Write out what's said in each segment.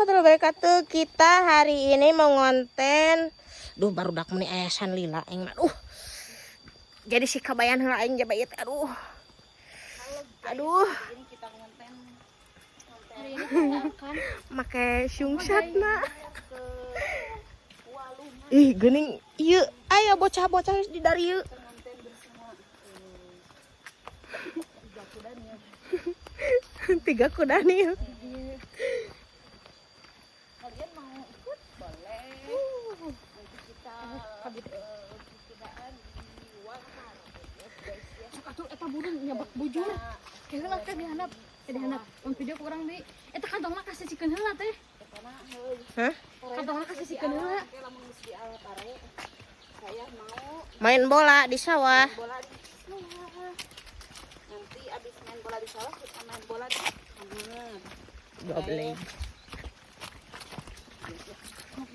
warahmatullahi wabarakatuh. Kita hari ini mau ngonten. Duh, barudak meni ayasan lila aing mah. Duh. Jadi si kabayan heula aing jaba ieu teh. Aduh. Aduh, Ini kita konten Hari ini kita akan make sungsatna. ke Walungan, Ih, geuning ieu aya bocah-bocah geus di dari ieu. konten bersama tiga kuda nih. Tiga kuda nih. Kalian mau ikut? Boleh. Nanti kita kudaan di Walahar ya guys ya. Sok atuh eta burung nyabak bujur. Heula teh dihandap, eh dihandap. Mun video ku urang deui. Eta kantongna kasisikeun heula teh. Etana heuh. Hah? Kantongna kasisikeun heula. Oke, lamun geus di pare. Saya mau Main bola di sawah. bola di sawah. Nanti abis main bola di sawah kita main bola di kamar. Goblok.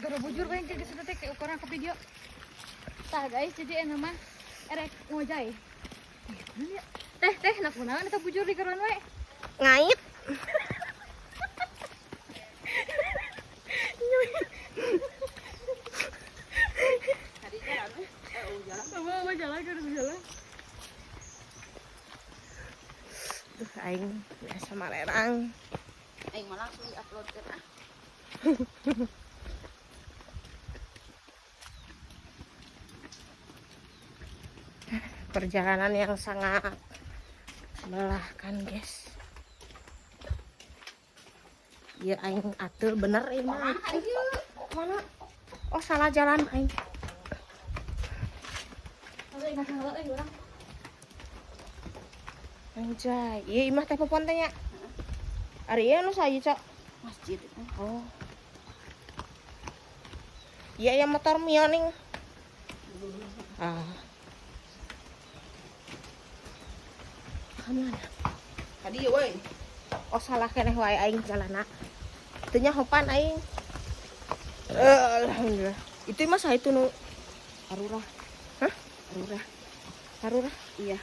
Gara bujur we geus teh kayak ukuran ke video. Tah guys, jadi enak mah erek ngojay. Ih, kunaon ya? Teh, teh, nak kunaon eta bujur di keruan we. Ngait. Tadi jalan eh oh jalan. Apa apa jalan kudu jalan. Duh, aing biasa malerang. Aing mah langsung di-upload kan ah. Perjalanan yang sangat melelahkan, guys. Ya aing atul bener ini mah. Mana? Oh, salah jalan aing. Euy, nggak salah euy urang. Anjay, iya imah teh popon teh nya. Ari ieu nu saha ieu, Cok? Masjid. Oh. Iya ya motor Mio ning. Ah. Kamana? Tadi ya woi. Oh, salah keneh wae aing jalana. Teu nya hopan aing. Alhamdulillah. Itu mah saha itu nu Arurah. Hah? Arurah. Harurah. Iya.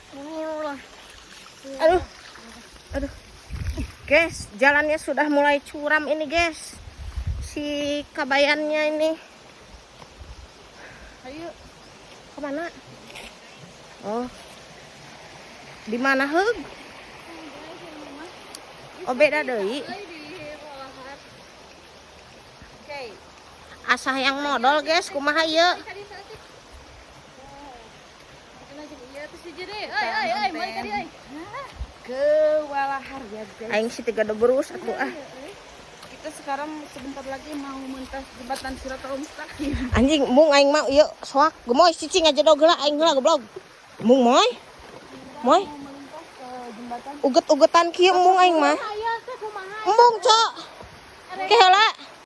Aduh. Aduh. Guys, jalannya sudah mulai curam ini, guys. Si kabayannya ini. Ayo. Kemana? Oh. Di mana heug? Oh, beda deui. Euy di Walahar. Oke. Asah yang modal, guys, kumaha ieu? Tadi saeutik. Iya, terus hiji deui. Euy, euy, euy, meuli ka dieu euy. Ke Walahar ya guys. Aing si tiga deberus atuh ah. Kita sekarang sebentar lagi mau mentas jembatan Siratal Mustaqim. Anjing, mung aing mah ieu soak gemoy cicing aja dog heula aing heula goblok. Mung moy. Moy, Mau melintas ke jembatan uget-ugetan kieu mung aing mah. Aya teh kumaha? Embung, Cok. Ke heula.